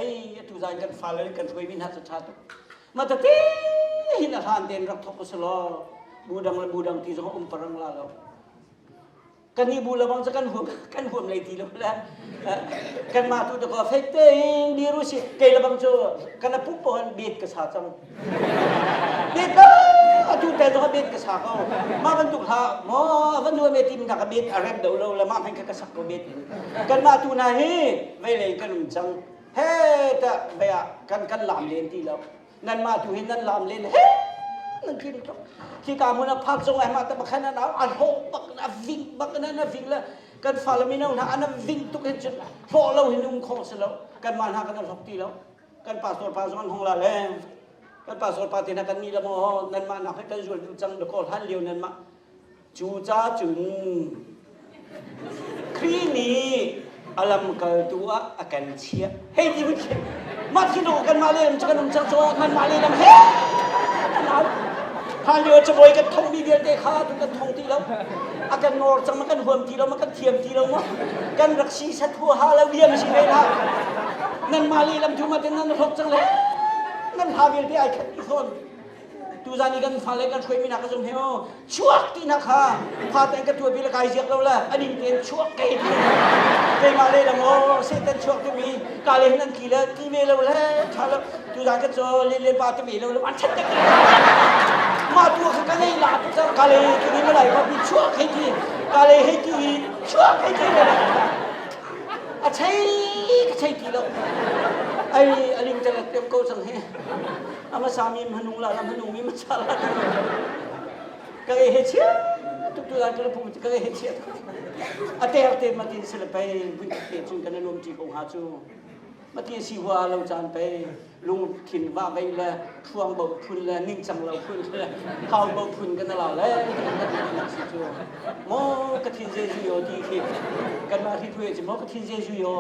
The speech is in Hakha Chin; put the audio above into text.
Ei atu zan kan fale kan hruaimi hna cu ṭha tuk. Ma tete hin a hlan tein rak thawk usulaw bu dang le bu dang ti zong um parang la lo. Kan i bu lebang cu kan huam kan huam lei ti lo le kanmah tu dakaw fek tein dir usih kei lebang cu kan a pup pawn bet ka sa cang. Bet ka atu te zong bet ka sa ko. Mah bantuk hlah maw van nuam e tim ka bet a rem do lo le mah hmanh kha ka sak ko bet in. Kanmah tu hna hi veilei kan um cang. He ta vei ah kan kan lam len ti lo. Nanmah tu hi nan lam len he nan tlim tuk. Khi ka hmun a phak zong ai mah ta bakhan an a hlawh bak a ving bak na ving le kan fale mino hna an ving tuk hin cun hlawh lo hin um khawh si lo. Kanmah hna kan hlok ti lo. Kan pastor pa zong an hung la le kan pastor pa te hna kan nih le maw nanmah nak kan zual duh cang dakaw hlan lio nanmah Cu ca cun Khrih nih a lamkaltu ah a kan chiah. Hei ti hun khi mah khi no kanmah le lam cu kan um cang cu kanmah le lam he kan au. Hlan lio cabuai kan thongmi vialte kha tu kan thong ti lo. A kan ngor cang ma kan huam ti lo ma kan thiam ti lo ma kan rak si sat huaha lo liam si ve hlah. Nanmah le lam tu ma ten nan hlok cang le nan hla vialte ai khat ti fawn. Tuzan i kan fale kan hruaimi nak ka zum he o chuak ti nak kha fa ten ka tuah bi le kai ziak lo le aning ten chuak ke ti keimah le lam o setan chuak ti mi ka le hin an ki le ti ve lo le tha lo tuzan ka cho le le pa ti ve lo le an chat te ma tu kha ka nei la tu ka le ki ni malai pa bi chuak he ti ka le he ti chuak he ti le a chei ka chei ti lo ai aling te tem ko chang he A hmasa mi hmanung la la hmanung mi hmasa la ka ge he chia tuk tu dan ka pum ka ge he chia a ter te matin se le pei vun te chun kan lom ti ko ha chu mati si hua lo chan pei lungthin va vei le thuang bo phun le ningcang lo phun le hau bo phun kan la le kan si chu mo ka thin je ju yo ti khi kan ma thi thu ye mo ka thin je ju yo.